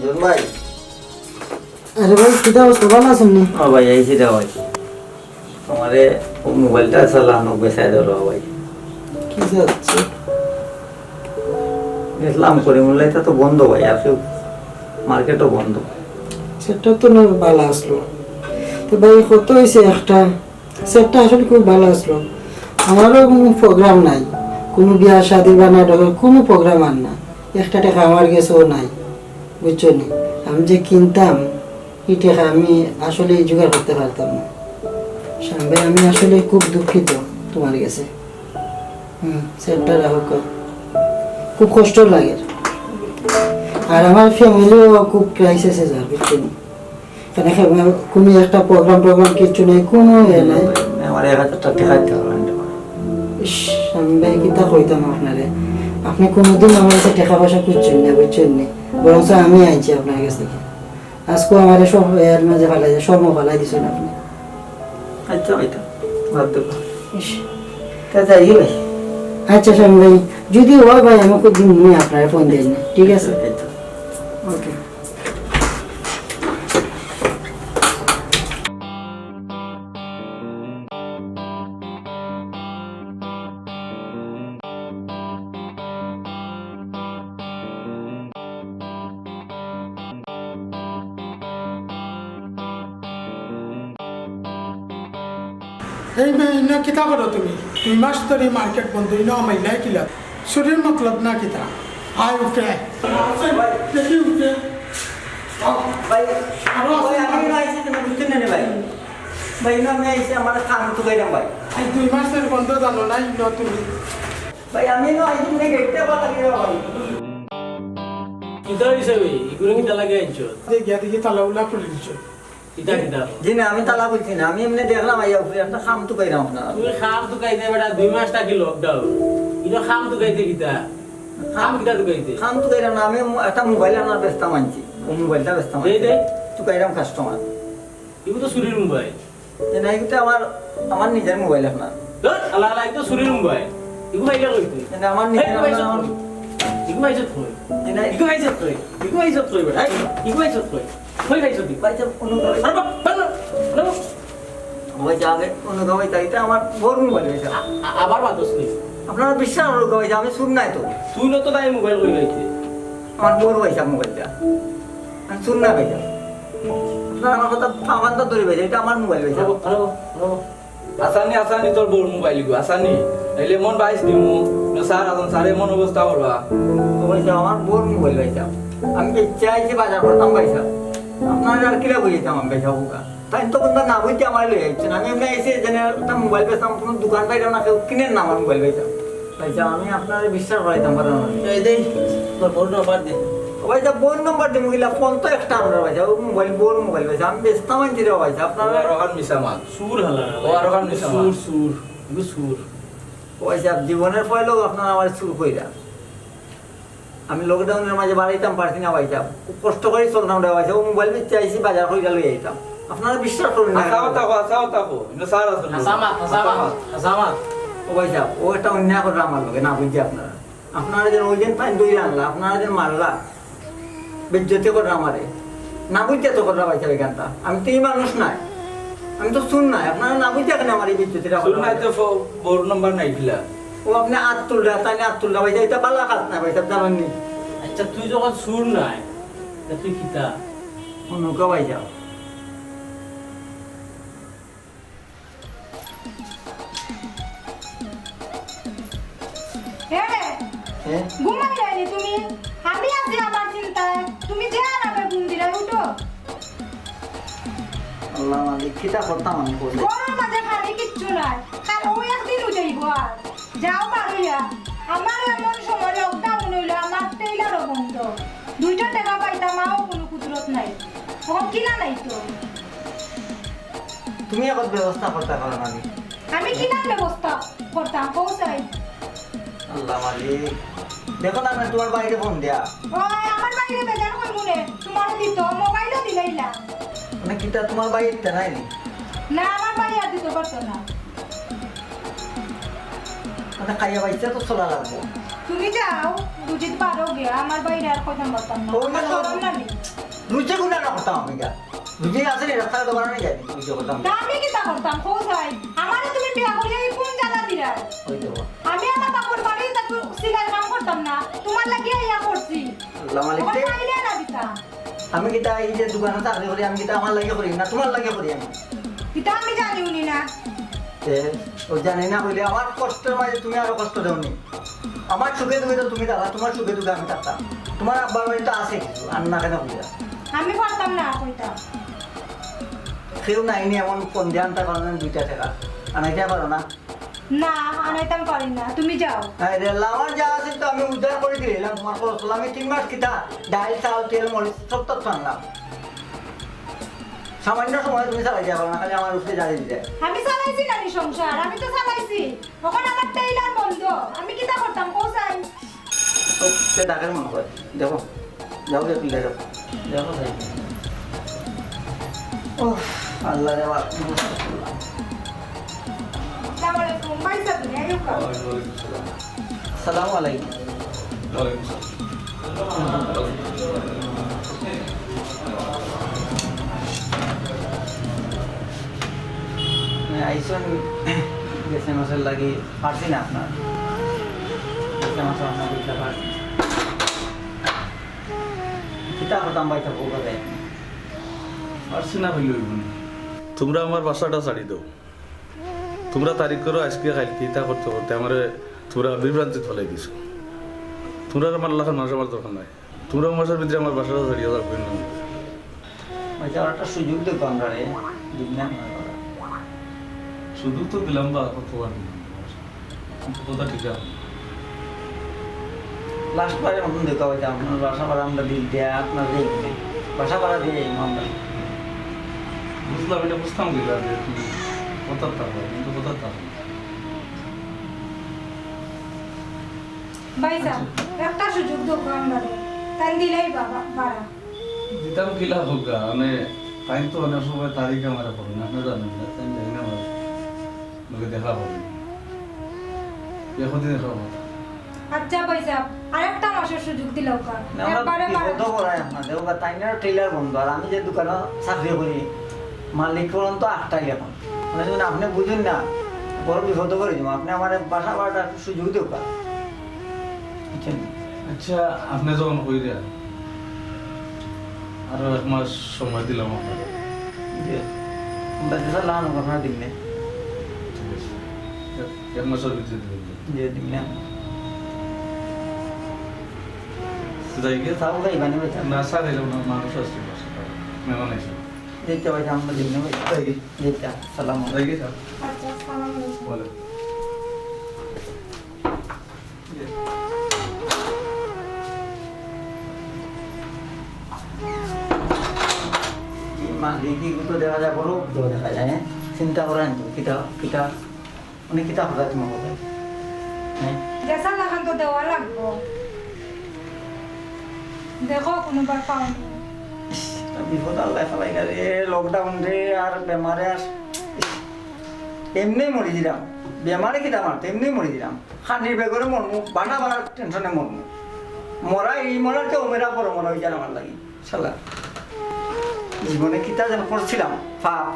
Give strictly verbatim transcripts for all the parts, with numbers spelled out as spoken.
জন ভাই। আরে ভাই, কিতা অবস্থা? ভালা আছইন নি? ও ভাই, আইছি রে ভাই। তোমারে ও মোবাইলটা চালানো বেচাই দিলো ভাই। কি যাচ্ছে? দেখলাম করিমুল্লাহ, এটা তো বন্ধ ভাই, আর কেউ মার্কেটও বন্ধ। সেটা তো না ভালা আসলো। তো ভাই, কত হইছে একটা? সেটটা আসলে খুব ভালা আসলো। আমারও কোনো প্রোগ্রাম নাই, কোনো বিয়া শাদি বা নাটকের কোনো প্রোগ্রাম আর না। একটা টেকা আমার গেছেও নাই, বুঝছো নি? আমি যে কিনতাম, এই টেকা আমি আসলে জোগাড় করতে পারতাম না। শ্যাম ভাই, আমি আসলে খুব দুঃখিত তোমার গেছে। হুম, সেটটা রাখো। খুব কষ্ট লাগে। আর আমার ফ্যামিলিও খুব ক্রাইসিসে যার, বুঝছো নি? কেনে, কোনো একটা প্রোগ্রাম টোগ্রাম কিচ্ছু নাই, কোনো ইয়ে নাই। আমার এক হাজার টেকা দিতে পারবেন না। ইস, আমি ভাই কিতা কইতাম আপনারে, আপনি কোনোদিন আমার কাছে টেকা পয়সা খুঁজছেন না, বুঝছেন নি? বরঞ্চ আমি আনছি আপনার কাছ থেকে। আজকে আমার সব এর মাঝে ফালাই, শর্ম ফালাই দিছেন আপনি। আচ্ছা, ওইটা বাদ দেবো। ইস। তা যাই ভাই। আচ্ছা, শ্যাম ভাই, যদি হয় ভাই, আমাকে দিন নিয়ে আপনার ফোন দেন, ঠিক আছে? আচ্ছা, আচ্ছা। ওকে। এই বে, ইনো কিতা করো তুমি? দুই মাস ধরি মার্কেট বন্ধ, ইনো আমাইলাই কিলা? চুরির মতলব না কিতা? আয় উপরে আয়। দেখি উপরে। ভাই, আরো আছে ভাই, আমি ভাই। না আইছি, তুমি বুঝতে না রে ভাই। ভাই, ইনো আমি আইছি, আমার কাম তো কইলাম ভাই। এই দুই মাসের বন্ধ জানো না, ইনো তুমি। ভাই, আমি না আইছি, তুমি গেটটা বাধা দিও ভাই। কিতা হইছে ভাই? ইগুরে কিতা লাগি আনছো? যে গিয়া দেখি তালা উলা খুলে দিছো। কিতা, কিতা? জি না, আমি তালা খুলছি না, আমি এমনি দেখলাম আইয়া উপরে একটা কাম তো কইলাম আপনার। তুমি কাম তো কইতে বেটা, দুই মাস থাকি লকডাউন। ইনো কাম তো কইতে কিতা? কাম কিতা তো কইতে? কাম তো কইলাম না, আমি একটা মোবাইল আপনার বেচতাম আনছি, ও মোবাইলটা বেচতাম দে, আনছি। দে। তো কইলাম কাস্টমার। ইগু তো চুরির মোবাইল। যে না, ইগু তো আমার, আমার নিজের মোবাইল আপনার। ধুর, আলা, আলা, ইগু তো চুরির মোবাইল। ইগু পাইলে কই তুই? না, আমার নিজের এই, ইগু পাইছত আমার কই? ইগু পাইছত কই? যে না, ইগু পাইছত কই? ইগু পাইছত কই বেটা? এই, ইগু পাইছত কই? কই পাইছত তুই? ভাই সাহেব, কোনো কারণে আরে বাপ, বাপ, বাপ, বাপ। ভাই সাহেব, আগে কোনো কারণে তাই, এটা আমার বউর মোবাইল, ভাই সাহেব। আ-, আ-, আবার বাদস নি? আপনারা বিশ্বাস করুন, ভাই সাহেব, আমি চুর নাই তো। তুই না তো তাই মোবাইল কই পাইছে? আমার বউর, ভাই সাহেব, মোবাইলটা। আমি চুর না, ভাই সাহেব। আপনারা আমার কথা পাবান তো ধরে, ভাই সাহেব, এটা আমার মোবাইল, ভাই সাহেব। আরে বাপ, আরে বাপ, আরে বাপ। আসানি, আসানি তোর বউর মোবাইল গো, আসানি। নাইলে মন বাইশ দিমু, না স্যার আছেন, স্যার এমন অবস্থা করবা। তো ভাই সাহেব, আমার বউর মোবাইল ভাই সাহেব। আমি তো ইচ্ছা আইছি বাজার করতাম ভাই সাহেব। আপনারা আর কিলা বুঝাইতাম আমি ভাই সাহেব ওকা? তাই তো কোনটা না বুঝতে আমার লই আইছেন। আমি এমনি আইছি যে একটা মোবাইল বেচতাম, কোনো দোকান পাইলাম না, কেউ কিনেন না আমার মোবাইল ভাই সাহেব। ভাই সাহেব, আমি আপনারে বিশ্বাস করাইতাম পারলাম না। এই দেই, তোর বউর নাম্বার দে। ও ভাই সাহেব, বউর নাম্বার দিমু কিলা? ফোন তো একটা আমরা ভাই সাহেব, ও মোবাইল, বউর মোবাইল ভাই সাহেব। আমি বেচতাম আনছি রে ভাই সাহেব, আপনারা আর ওখান মিছা মাত। চুর হালা। ও আর ওখান মিছা মাত। চুর, চুর। ইগু চুর। ও ভাই সাহেব, জীবনের পয়লাউ আপনারা আমার চুর কইরা। আমি লকডাউনের মাঝে বাড়াইতাম পারছি না ভাই সাহেব। খুব কষ্ট করি চলতাম রে ভাই সাহেব। ও মোবাইল বেচতে আইছি, বাজার কইরা লই আইতাম। আপনারা বিশ্বাস করুন না। হাছা কথা কও, হাছা কথা কও। ইনো স্যার আছেন। হাছা মাত, হাছা মাত, হাছা মাত। ও ভাই সাহেব, ও একটা অন্যায় করলো আমার লগে, না বুঝছি আপনারা। আপনারা যেন ওই দিন ফাইন দই আনলা, আপনারা যেন মারলা। বেইজ্জতি কররা আমারে। না বুঝতে তো কররা ভাই সাহেব এখানটা। আমি তো এই মানুষ নাই। আমি তো চুর নাই। আপনারা না বুঝতে কেনে আমার এই বেইজ্জতিটা চুর কররা নাই ভাই? তো ফো-, বউর নাম্বার নাই কিলা? ও আপনে আত তুলরা, তাই না আত তুলরা ভাই সাহেব, এটা বালা কাজ না ভাই সাহেব, জানেন নি? আচ্ছা, তুই যখন চুর নাই, তা তুই কিতা? হুনুক্কা ভাই সাহেব। এ রে, হ্যাঁ? ঘুমাইলায় নি তুমি? আমি আছি আমার চিন্তায়। তুমি যে আরামে ঘুম দিলায়, উঠো। আল্লাহ মালিক, কিতা করতাম আমি কইলে? ঘরর মাঝে খালি কিচ্ছু নাই। কাল ও একদিন উঠাইবো আর। যাও বারইয়া। আমার এমন সময় লকডাউন অইলো, আমার টেইলারও বন্ধ। দুইটা টেকা পাইতাম, আও কুনু কুদরত নাই। অখন কিলা নাই তো। তুমি এখন ব্যবস্থা করতে পারো না নি? আমি কিলা ব্যবস্থা করতাম, কও চাই। আল্লাহ মালিক। দেখো না, আমি তোমার ভাইরে ফোন দিয়া। ওই, আমার ভাইরে বেজার কইমু নে, তোমারে দিতো, মোবাইলও দিলাইলা। মানে কিতা তোমার ভাই ইতা নাই নি? না, আমার ভাই আর দিতো পারতো না। মানে খাইয়া বাইচা তো চলা লাগবো। তুমি যাও, বুঝিত পারো গিয়া, আমার ভাইরে আর কইতাম পারতাম না। ওই আমার না, শরম না নি? আমি গা। বুঝি আছে নি, রাস্তা দোকানে যাই, বুঝি করতাম। তা আমি কিতা করতাম, কও চাই? আমারে তুমি বিয়া করিয়া এই কোন জ্বালা দিলা? ওই দেখো। আমি আমার বাপর বাড়ি তা সিলাই কাম করতাম না, তোমার লাগি ইয়া করছি। আল্লাহ মালিক আমার রে। চাইলে না দিতা। আমি কিতা এই যে দোকানে চাকরি করি, আমি কিতা আমার লাগি করি না, তোমার লাগি করি আমি? কিতা আমি জানিও নি না। এ, ও জানি না কইলে আমার কষ্টর মাঝে তুমি আরো কষ্ট দেও নি। আমার সুখে দুঃখে তো তুমি থাকো, তোমার সুখে দুঃখে আমি থাকতাম। তোমার আব্বার বাড়ি তো আছে কিছু, আর না কেন কইলা? আমি পারতাম না কইতাম। কেউ নাই নি এমন ফোন দিয়ে আনতে পারো না দুইটা টাকা? আনাইতে পারো না? না, আনাইতাম পারি না, তুমি যাও। আরে, আমার যা আছে তো আমি উদ্ধার করে দিলাম তোমার খরচ। আমি তিন মাস কিতা ডাইল, চাল, তেল, মরিচ সব তো আনলাম। সামান্য সময় তুমি চালাই যাবে না, খালি আমার উপরে জ্বালিয়ে দিতে। আমি চালাইছি না নি সংসার, আমি তো চালাইছি। এখন আমার টেইলার বন্ধ, আমি কিতা করতাম, কও চাই? ও, সে ডাকের মনে হয়। দেখো, যাও রে, তুই যাও। দেখো ভাই। ও, আল্লাহ রে বাবা, কি কষ্ট করলাম। আসসালামু আলাইকুম, ভাই সাহেব, তুমি আইও কা? ওয়ালাইকুম আসসালাম। আসসালামু আলাইকুম। ওয়ালাইকুম আসসালাম। আইসন গেছে মাসের লাগি পারছি না আপনার। গেছে মাসে আপনার বুঝতে পারছি। কিতা করতাম ভাই, তো বউটা দেয়। পারছি না ভাই, ওই বোন। তোমরা আমার বাসাটা ছাড়ি দাও। তোমরা তারিখ করো আজকে কালকে, ইতা করতে করতে আমারে তোমরা বিভ্রান্তিত ফেলাই দিছো। তোমরা আমার লাখান মানুষ আমার দরকার নাই। তোমরা মাসের ভিতরে আমার বাসাটা ছাড়িয়া যাও, কই না? আচ্ছা, আর একটা সুযোগ দেখো আমরা রে, দিন না। সুযোগ তো দিলাম বা কত বার দিলাম। কিন্তু কথা ঠিক আছে। লাস্ট বারের মতন দেখা হইতাম, আপনার বাসা ভাড়া আমরা দিল দিয়া, আপনার রেট নেই। বাসা ভাড়া দিয়ে যাইবো আমরা। বুঝলাম, এটা বুঝতাম কি যে তুমি কথা থাকবে, কিন্তু কথা থাকবে। ভাই সাহেব, একটা সুযোগ দেখো আমরা, তাই দিলাই বাবা ভাড়া। দিতাম কিলা হোক গা, মানে, তাই তো অনেক সময় তারিখ আমার পড়ে না, আপনি জানেন না, তাই জানি না আমার লোকে দেখা হবে। এখন দেখা হবে। আচ্ছা ভাই সাহেব, আরেকটা মাসের সুযোগ দিলাও কা। না, আমরা একবারে মারা বিপদ করাই আপনাদের, ওগা তাই না টেইলার বন্ধ, আর আমি যে দোকানে চাকরি করি, মালিক পর্যন্ত আটটাই এখন। মানে, যদি আপনি বুঝুন না, বড় বিপদ করে দিব। আপনি আমার বাসা ভাড়াটা একটু সুযোগ দেওয়া। বুঝছেন? আচ্ছা, আপনি যখন কইরা, আরো এক মাস সময় দিলাম আপনারে। জি। আমরা যেটা লাগানো আপনারা দিন না। ঠিক আছে। এক, এক মাসের ভিতরে দিবেন। জি, দিন না। যাই গিয়া। তাও যাইবা না বেটা? না, স্যার, এরকম না, মানুষ আসছে বাসায়। মেহমান আইছে। যেতে ভাই, আমরা দিন না ভাই। যাই গিয়া। যেতে, সালাম। যাই গিয়া, স্যার। আচ্ছা, আসসালামু আলাইকুম। ওয়ালাইকুম। এই মালিক, এগুলো তো দেখা যায়, বড় উদ্যোগ দেখা যায়, হ্যাঁ? চিন্তা করেন তো, কিতা, কিতা, মানে, কিতা কথা তোমার কথা? হ্যাঁ? যেছা লাখান তো দেওয়া লাগবো। দেখো, কোনোবার পাও নি। ইস, বিপদ আল্লাহ ফালাই না রে, lockdown রে, আর বেমারে আর, ইস, এমনি মরি দিলাম। বেমারে কিতা মারতো, এমনি মরি দিলাম। খানির বেগরে মরমু, বাসা ভাড়ার টেনশনে মরমু। মরা, এই মরার কেউ মেরা বড় মরা হয়ে যান আমার লাগি। শালা, জীবনে কিতা যেন করছিলাম, পাপ।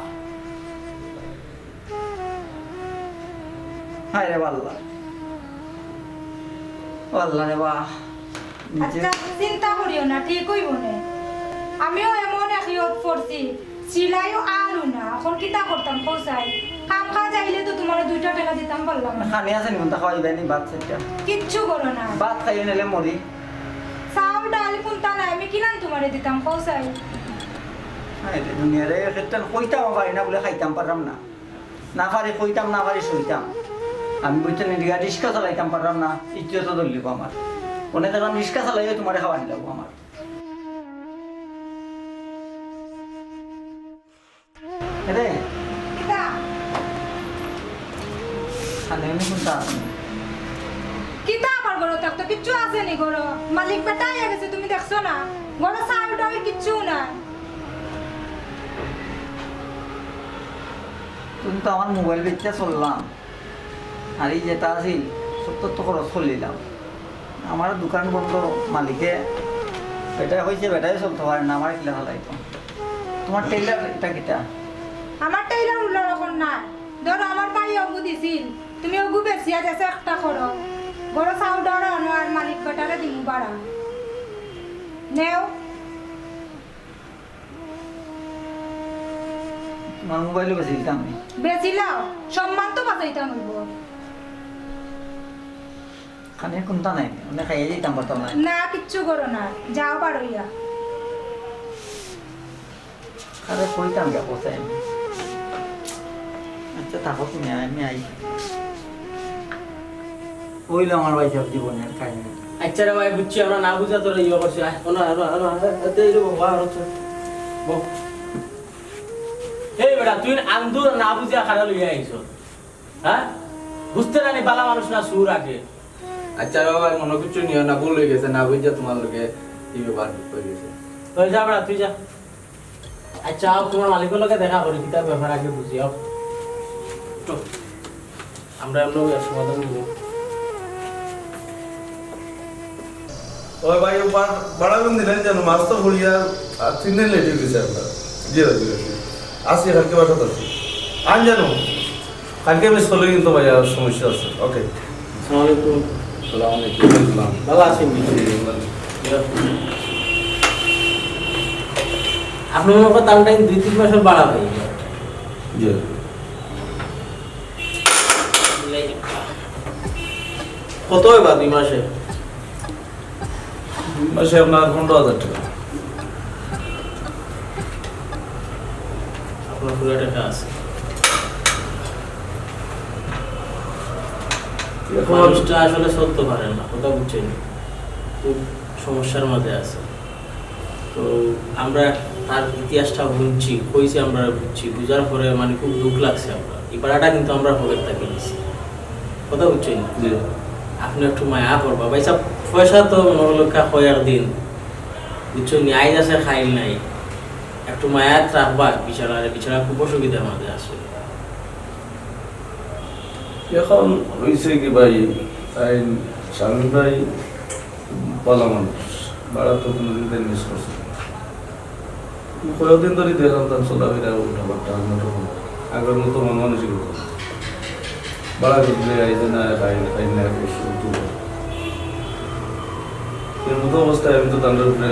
হায় রে আল্লাহ। ও আল্লাহ রে বা। আচ্ছা, চিন্তা করিও না, ঠিক হইব নে। আমিও এমন এক ইয়ত পড়ছি, সিলাইও আরও না। এখন কিতা করতাম, কও চাই? কাম কাজ আইলে তো তোমার দুইটা টাকা দিতাম পারলাম না। খানি আছে নি, কোনটা খাওয়াই দেয়নি, ভাত সেটা? কিচ্ছু করো না। ভাত খাইয়ে নিলে মরি। চাউল ডাল কোনটা নাই, আমি কিলান তোমারে দিতাম, কও চাই? হায় রে দুনিয়া রে, একটা কইতাম পারি না বলে খাইতাম পারলাম না। না পারি কইতাম, না পারি সইতাম। আমি বুঝতে নি, রিক্সা চালাইতাম পারলাম না, ইজ্জত ধরলিব আমার। অনেক এখন রিক্সা চালাইও তোমারে খাওয়ানি লাগবো আমার। এরে। কিতা? খালি এমনি কোনটা আছে? কিতা আবার ঘরো থাকতো? কিচ্ছু আছে নি ঘরো। মালিক বেটা আইয়া গেছে, তুমি দেখছো না? ঘরো চাউল ডাউল কিচ্ছু নাই। তুমি তো আমার মোবাইল বেচা চললাম, আর এই যেটা আছিল, সত্তর তো খরচ করলিলাম। আমার দোকান বন্ধ, মালিকে বেটায় কইছে, বেটায় চলতে পারে না, আমার কিলা ফালাইতো। তুমার টেইলর ইটা কিতা? আমার টেইলর উলার অখন নাই। ধরো, আমার ভাইয়ে অগু দিছিল, তুমি অগু বেচিয়া দেশো একটা করো, ঘরো চাউল ডাউল আনো আর মালিক বেটারে দিমু ভাড়া। নেও। তুমার মোবাইলও বেচিলিতাম আমি। বেচিলাও, সম্মান তো বাচাইতাম অইবো। খানির কুন্তা নাই, মানে খাইয়া যাইতাম পারতাম না। না, কিচ্ছু করো না, যাও বারইয়া। আরে কইতাম গিয়া কোথায় আমি। আচ্ছা, থাকো তুমি, আমি আই। অইলো আমার ভাইসাব জীবনের কাহিনী। আচ্ছা রে ভাই, বুঝছি, আমরা না বুঝা তোরা ইয়ে করছি। আয়, ওনা, ওনা, ওনা, ওনা, এই রে বাবা, আর হচ্ছে। বউ। এই বেটা, তুই আন্দুর না বুঝিয়া খাড়া লইয়া আইছো। হ্যাঁ? বুঝতে নানি বালা মানুষ না সুর আগে। আচ্ছা রে বাবা, মনো কিচ্ছু নিও না, ভুল অই গেছে, না বুঝিয়া তুমার লগে এই ব্যাপার অই গেছে। তুই যা বেটা, তুই যা। আচ্ছা, আও, তুমার মালিকর লগে দেখা করি, কিতা ব্যাপার আগে বুঝি, আও। তো, আমরা এমন এক সমাধান দিব। ওই ভাই, ও বা-, ভাড়া কোন দিন আইন জানো, মাছ তো ভরিয়া আর তিন দিন লেট অই গেছে আপনার। জি, জি, জি। আসি, কালকে বাসাত আসি। আইন জানো, কালকে মিস করলে কিন্তু ভাই আর সমস্যা আছে। ওকে। আসসালামু আলাইকুম। সালাম আলাইকুম। ওয়ালাইকুম আসসালাম। ভালা আছইন নি? জি, ভালা। আপনার মনে হয় টাইম টাইম দুই তিন মাসের ভাড়া অই গেল। জি। কত অইবা দুই মাসে? দুই মাসে আপনার পনেরো হাজার টাকা। আপনার পুরা টাকা আছে। এখন মানুষটা আসলে চলতে পারে না, কথা বুঝছেন? খুব সমস্যার মাঝে আছে। তো আমরা তার ইতিহাসটা হুনছি, কইছি, আমরা বুঝছি, বুঝার পরে মানে খুব দুঃখ লাগছে। আমরা এই ভাড়াটা কিন্তু আমরা পকেট থাকি নিছি, কথা বুঝছেন? জি। আপনে একটু মায়া করবা ভাইসাব, পয়সা তো মনো অইলো কয় একদিন, বুঝছো নি, আইজ আছে কাইল নাই, একটু মায়াত রাখবা বিচারারে, বিচারা খুব অসুবিধার মাঝে আছে। এখন অইছে কি ভাই, তাইন শামীম ভাই ভালা মানুষ, ভাড়া তো কুনুদিন তাইন মিস করছে না। কয়েকদিন ধরি দেখলাম তার চলাফেরা, উঠাপাঠা, অন্যরকম। আগের মতো মন মানসিকতা নাই। ভাড়া করতে আইছে না, খাই, খাই না, করছে, উঠে। এর মতো অবস্থায় আমি তো তার উপরে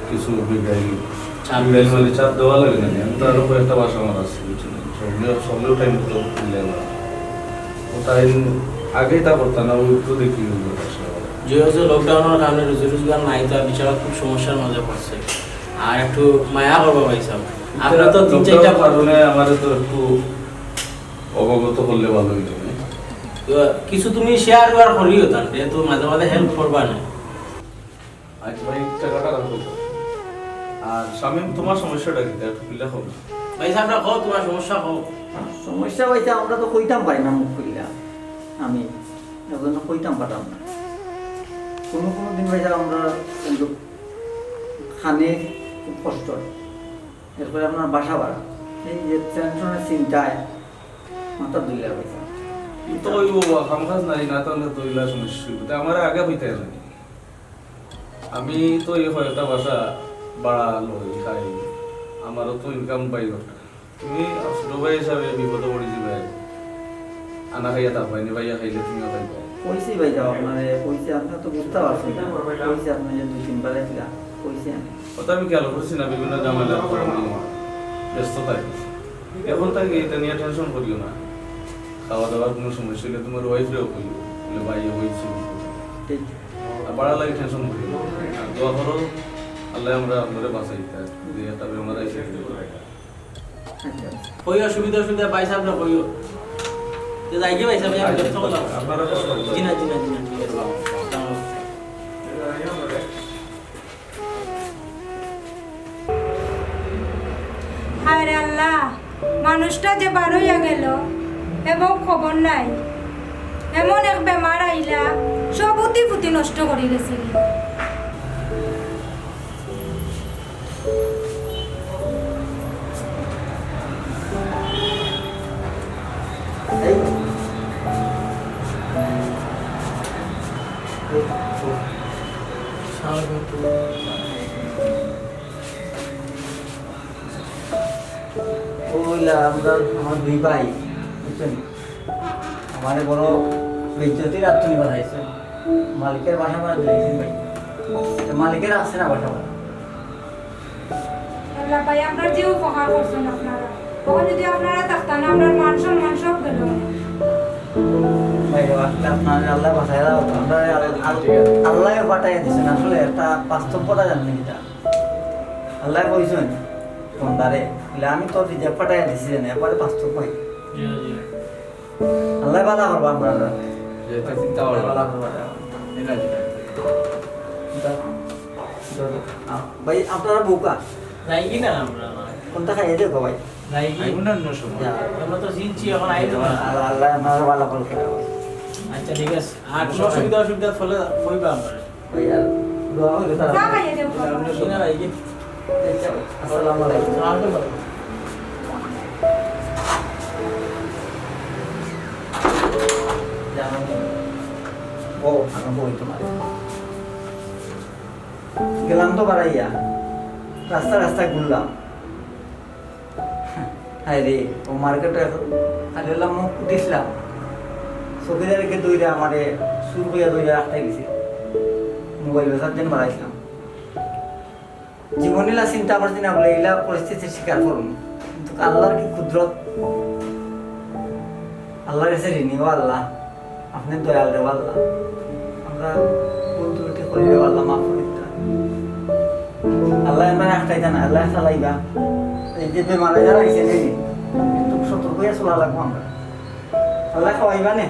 কিছু বিঘাই, চাপ বিঘাই দিছি। মানে চাপ দেওয়া লাগে না। আমি তো আরো কয়েকটা বাসা আমার আছে, বুঝছেন? সবগুলো, সবগুলো টাইম মতো দিলে আমার। ও তাই আগেই তা করতাম না, ওই তো দেখি ওগুলো বাসা আমার। যে হচ্ছে লকডাউনের কারণে রুজি রোজগার নাই, তো বিচারা খুব সমস্যার মাঝে পড়ছে। আর একটু মায়া করবা ভাইসাব। আপনি তো তিন চারটা লকডাউনের কারণে আমারে তো একটু অবগত করলে ভালো হইতো, না? তো কিছু তুমি শেয়ার ওয়ার করিও তার, যেহেতু মাঝে মাঝে হেল্প করবা না। আচ্ছা ভাই, টাকাটা রাখো। আর শামীম, তোমার সমস্যাটা কি? একটু খুলে কও না। ভাইসাব, আমরা কও, তোমার সমস্যা কও। সমস্যা অইছে, আমরা তো কইতাম পারি না মুখ খুলিয়া। আমি এজন্য কইতাম পারতাম না। কোনো কোনো দিন ভাইসাব আমরা কিন্তু খানে খুব কষ্ট হয়। এরপরে আপনার বাসা ভাড়া, এই যে টেনশনের চিন্তায় মাথা দুইলা ভাইসাব। ই তো অইবো বা, কাম কাজ নাই, না তাইলে তো ইলা সমস্যা অইবো। তা আমারে আগে কইতা না নি? আমি তো এই কয়েকটা বাসা ভাড়া লই, খাই, আমারও তো ইনকাম পাই দরকার। তুমি ছোট ভাই হিসাবে বিপদে পড়ি যাইবায়, আনা খাইয়া থাকবায় নি, বাইয়া খাইলে তুমিও খাইবায়। কইছি ভাইসাব আপনারে, কইছি, আপনে তো বুঝতা পারছইন না। কইছি আপনারে দুই তিনবার আইছিলা, কইছি আমি। কথা আমি খেয়াল করছি না, বিভিন্ন ঝামেলা ব্যস্ত থাকি। এখন থাকি ইটা নিয়া টেনশন করিও না। খাওয়া দাওয়ার কোনো সমস্যা অইলে তোমার ওয়াইফরেও কইও, বলে ভাই, ওই ছিল। ঠিক। আর বাড়ার লাগি টেনশন করিও না। আর দোয়া করো, আল্লাহ আমরা আপনারে বাঁচাইতা, যে একটা বেমার আইছে। আচ্ছা। কইও, অসুবিধা, অসুবিধা, ভাইসাবরে কইও। তো যাই কি ভাইসাব, আমি ব্যস্ত অইলাম। আপনারা কষ্ট করবেন। জি না, জি না, জি না, জি না। হায় রে আল্লাহ, মানুষটা যে বারইয়া গেল এবং খবর নাই। এমন এক বেমার আইলা, সব উতি ফুতি নষ্ট করি গেছিল। কইলা, আমরা, আমার দুই ভাই, বুঝছেন? আমারে বড় বেইজ্জতির আত থনে বাচাইছে। মালিকের বাসা ভাড়া দিলাইছইন ভাই। তো মালিকের আছে না বাসা ভাড়া। আল্লাহ ভাই, আমরার যে উপকার করছইন আপনারা, অখন যদি আপনারা থাকতা না, আমরার মান সম্মান সব গেল। ভাই, ও আসলে আপনারে আল্লায় বাচাইরা, আমরারে আল-, আল-, আল্লায় পাঠাইয়া দিছইন। আসলে একটা বাস্তব কথা জানইন ইটা। আল্লায় কইছইন বন্দারে, বলে, "আমি তোর রিজিক পাঠাইয়া দিছি রে না", একবারে বাস্তব ভাই। জি, জি। আল্লায় ভালা করবা আপনারা। জি, তা চিন্তা করবা না। ভালা করবা। জি না, জি না। এটা, এটা, আ, ভাই, আপনারা বউকা? যাইগি না আমরা, আমরা। কোনটা খাইয়া যাও ভাই? যাইগি? আইবো না অন্য সময়। যা। আমরা তো চিনছি, এখন আইবো না। আল্লাহ, আল্লাহ আপনারা ভালা করবা। আচ্ছা, ঠিক আছে। আর কোনো অসুবিধা, অসুবিধা হলে কইবা আমরা। ভাই, আর দোয়া হইলে তারা চা খাইয়া যাও। আমরা শুনে যাইগি। আসসালামু আলাইকুম। আসসালামু আলাইকুম। জানো নি? ও, আমি বই তোমার। গেলাম তো বাড়াইয়া, রাস্তা রাস্তা ঘুরলাম। হায় রে, ও মার্কেটে এখন খালি হলাম মুখ উঠিসলাম। চৌকিদারকে দৌড়ে আমারে চুর কইয়া দৌড়ে রাখতে গেছে। মোবাইল বেচার জন্য বাড়াইছিলাম। জীবন ইলা চিন্তা করছি না বলে ইলা পরিস্থিতির শিকার করুন। কিন্তু আল্লাহর কি কুদরত, আল্লাহর কাছে ঋণী, ও আল্লাহ, আপনি দয়াল রে আল্লাহ। আমরা ভুল ত্রুটি করি রে আল্লাহ, মাফ করি দিতা। আল্লাহ আমরা আটকাইতা না, আল্লাহ চালাইবা। এই যে বেমারে যারা আইছে রে, একটু সতর্ক হইয়া চলা লাগবো আমরা। আল্লাহ খাওয়াইবা নে,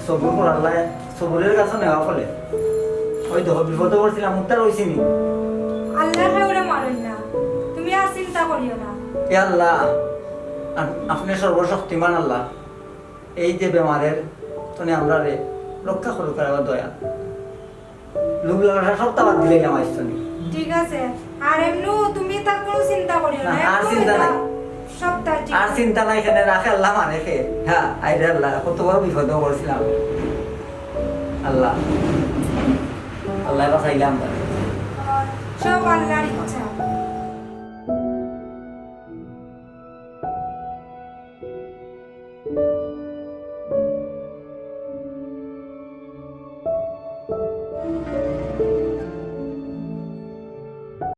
সবুর কর আল্লাহ। সবুরের কাছে নেওয়া ফলে। ওই দেখো, বিপদে পড়ছিলাম, উদ্ধার হইছি নি। আল্লাহ কেউরে মারইন না, তুমি আর চিন্তা করিও না। এ আল্লাহ, আপ-, আপনি সর্বশক্তিমান আল্লাহ। এই যে বেমারের তনে আমরারে রক্ষা করুক আর আবার দয়া। লোভ লালসা সবটা বাদ দিলাইলাম আইজ তনে। ঠিক আছে, আর এমনু তুমি তার কোনো চিন্তা করিও না, না, আর একদমই চিন্তা না। নাই। সবটা ঠিক আর আছে। চিন্তা নাই, এখানে রাখে আল্লাহ মানে খে। হ্যাঁ, আইরে আল্লাহ, কত বড় বিপদে পড়ছিলাম। আল্লাহ, আল্লাহ বাঁচাইলাম। সব আল্লাহর ইচ্ছা।